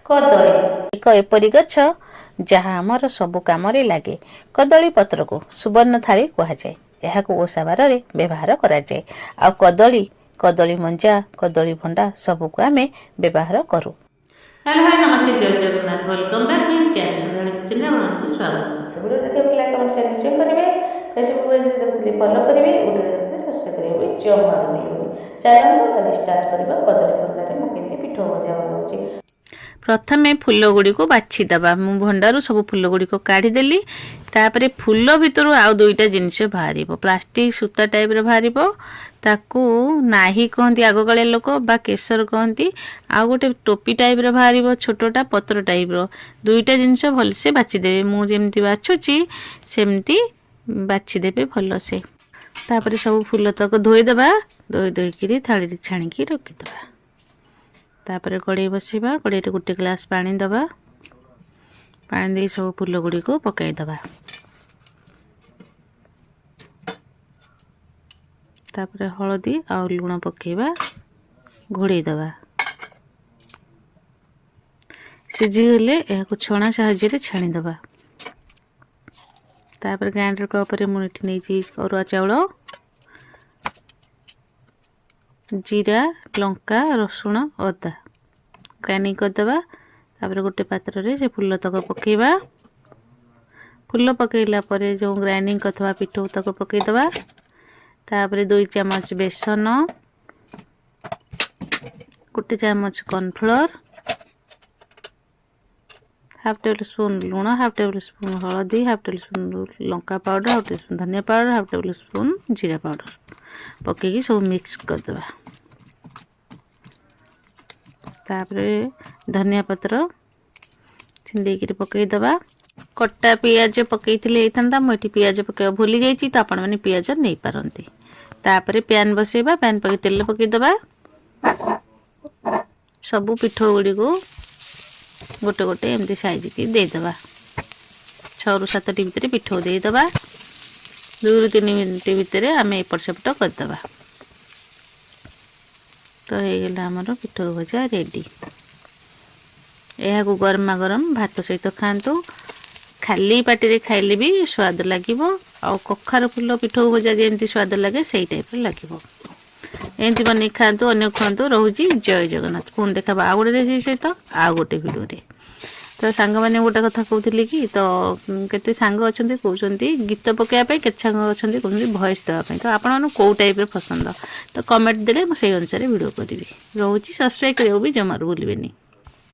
କଦଳୀ ଏକ ଏପରି ଗଛ ଯାହା ଆମର ସବୁ କାମରେ ଲାଗେ। କଦଳୀ ପତ୍ରକୁ ସୁବର୍ଣ୍ଣ ଥାଳି କୁହାଯାଏ। ଏହାକୁ ଓଷା ବାରରେ ବ୍ୟବହାର କରାଯାଏ। ଆଉ କଦଳୀ, କଦଳୀ ମଞ୍ଜା, କଦଳୀ ଭଣ୍ଡା ସବୁକୁ ଆମେ ବ୍ୟବହାର କରୁ। ହ୍ୟାଲୋ, ହାଇ, ନମସ୍ତେ, ଜୟ Jagannath. Welcome back my channel ସନ୍ଧ୍ୟାବେଳେ କିଚେନରେ ଆପଣମାନଙ୍କୁ ସ୍ୱାଗତ। ଭିଡ଼ିଓ ଦେଖିବା ଲାଇକ୍, କମେଣ୍ଟ, ସେୟାର ନିଶ୍ଚୟ କରିବେ। ଫେସବୁକ୍ ପେଜରେ ଦେଖୁଥିଲେ ଫଲୋ କରିବେ, ୟୁଟ୍ୟୁବରେ ଦେଖୁଥିଲେ ସବସ୍କ୍ରାଇବ୍ କରିବେ ବି ଜମାରୁ ଭୁଲିବେନି। ଚାଲନ୍ତୁ, ଆଜି ଷ୍ଟାର୍ଟ କରିବା କଦଳୀ ଭଣ୍ଡାରେ ମୁଁ କେମିତି ପିଠଉ ଭଜା ବନାଉଛି। ପ୍ରଥମେ ଫୁଲ ଗୁଡ଼ିକୁ ବାଛିଦେବା। ମୁଁ ଭଣ୍ଡାରୁ ସବୁ ଫୁଲ ଗୁଡ଼ିକ କାଢ଼ିଦେଲି। ତାପରେ ଫୁଲ ଭିତରୁ ଆଉ ଦୁଇଟା ଜିନିଷ ବାହାରିବ, ପ୍ଲାଷ୍ଟିକ ସୂତା ଟାଇପ୍ର ବାହାରିବ। ତାକୁ ନାହି କହନ୍ତି ଆଗକାଳିଆ ଲୋକ ବା କେଶର କହନ୍ତି। ଆଉ ଗୋଟେ ଟୋପି ଟାଇପ୍ର ବାହାରିବ, ଛୋଟଟା ପତ୍ର ଟାଇପ୍ର। ଦୁଇଟା ଜିନିଷ ଭଲସେ ବାଛିଦେବେ। ମୁଁ ଯେମିତି ବାଛୁଛି ସେମିତି ବାଛିଦେବେ ଭଲସେ। ତାପରେ ସବୁ ଫୁଲ ତକ ଧୋଇଦେବା। ଧୋଇ ଧୋଇକିରି ଥାଳିରେ ଛାଣିକି ରଖିଦେବା। ତାପରେ କଡ଼େଇ ବସେଇବା। କଡ଼େଇରେ ଗୋଟେ ଗ୍ଲାସ୍ ପାଣି ଦେବା। ପାଣି ଦେଇ ସବୁ ଫୁଲ ଗୁଡ଼ିକୁ ପକାଇଦେବା। ତାପରେ ହଳଦୀ ଆଉ ଲୁଣ ପକାଇବା, ଘୋଡ଼େଇ ଦେବା। ସିଝିଗଲେ ଏହାକୁ ଛଣା ସାହାଯ୍ୟରେ ଛାଣିଦେବା। ତାପରେ ଗ୍ରାଇଣ୍ଡର କପରେ ମୁଁ ଏଠି ନେଇଛି ଅରୁଆ ଚାଉଳ, ଜିରା, ଲଙ୍କା, ରସୁଣ, ଅଦା ଗ୍ରାଇଣ୍ଡିଙ୍ଗ କରିଦେବା। ତାପରେ ଗୋଟେ ପାତ୍ରରେ ସେ ଫୁଲ ତକ ପକାଇବା। ଫୁଲ ପକାଇଲା ପରେ ଯେଉଁ ଗ୍ରାଇଣ୍ଡିଙ୍ଗ କରିଥିବା ପିଠଉ ତକ ପକାଇଦେବା। ତାପରେ 2 ଚାମଚ ବେସନ, 1 ଚାମଚ କର୍ଣ୍ଣଫ୍ଲୋର୍, ହାଫ୍ ଟେବଲ୍ ସ୍ପୁନ୍ ଲୁଣ, ହାଫ୍ ଟେବଲ୍ ସ୍ପୁନ୍ ହଳଦୀ, ହାଫ୍ ଟେବଲ୍ ସ୍ପୁନ୍ ଲଙ୍କା ପାଉଡ଼ର, ହାଫ୍ ଟେବଲ୍ ସ୍ପୁନ୍ ଧନିଆ ପାଉଡ଼ର, ହାଫ୍ ଟେବଲ୍ ସ୍ପୁନ୍ ଜିରା ପାଉଡ଼ର ପକାଇକି ସବୁ ମିକ୍ସ କରିଦେବା। ତାପରେ ଧନିଆ ପତ୍ର ଛିଣ୍ଡେଇକିରି ପକାଇଦେବା। କଟା ପିଆଜ ପକାଇଥିଲେ ହେଇଥାନ୍ତା। ମୁଁ ଏଠି ପିଆଜ ପକାଇବା ଭୁଲି ଯାଇଛି, ତ ଆପଣମାନେ ପିଆଜ ନେଇପାରନ୍ତି। ତାପରେ ପ୍ୟାନ୍ ବସେଇବା। ପ୍ୟାନ୍ ପକାଇ ତେଲ ପକାଇଦେବା। ସବୁ ପିଠଉ ଗୁଡ଼ିକୁ ଗୋଟେ ଗୋଟେ ଏମିତି ସାଇଜିକି ଦେଇଦେବା। 6ରୁ 7ଟି ଭିତରେ ପିଠଉ ଦେଇଦେବା। 2ରୁ 3 ମିନିଟ୍ ଭିତରେ ଆମେ ଏପଟ ସେପଟ କରିଦେବା। ତ ହେଇଗଲା ଆମର ପିଠଉ ଭଜା ରେଡ଼ି। ଏହାକୁ ଗରମା ଗରମ ଭାତ ସହିତ ଖାଆନ୍ତୁ। ଖାଲି ପାଟିରେ ଖାଇଲେ ବି ସ୍ୱାଦ ଲାଗିବ। ଆଉ କଖାରୁ ଫୁଲ ପିଠଉ ଭଜା ଯେମିତି ସ୍ୱାଦ ଲାଗେ, ସେଇ ଟାଇପ୍ର ଲାଗିବ। ଏମିତି ବନେଇକି ଖାଆନ୍ତୁ, ଅନ୍ୟ ଖୁଆନ୍ତୁ। ରହୁଛି, ଜୟ ଜଗନ୍ନାଥ। ପୁଣି ଦେଖାବା ଆଉ ଗୋଟେ ରେସିପି ସହିତ ଆଉ ଗୋଟେ ଭିଡ଼ିଓରେ। ତ ସାଙ୍ଗମାନେ, ଗୋଟେ କଥା କହୁଥିଲି କି ତ କେତେ ସାଙ୍ଗ ଅଛନ୍ତି କହୁଛନ୍ତି ଗୀତ ପକାଇବା ପାଇଁ, କେତେ ସାଙ୍ଗ ଅଛନ୍ତି କହୁଛନ୍ତି ଭଏସ୍ ଦେବା ପାଇଁ। ତ ଆପଣମାନଙ୍କୁ କେଉଁ ଟାଇପ୍ର ପସନ୍ଦ, ତ କମେଣ୍ଟ ଦେଲେ ମୁଁ ସେଇ ଅନୁସାରେ ଭିଡ଼ିଓ କରିବି। ରହୁଛି, ସବସ୍କ୍ରାଇବ୍ କରିବାକୁ ବି ଜମାରୁ ଭୁଲିବେନି।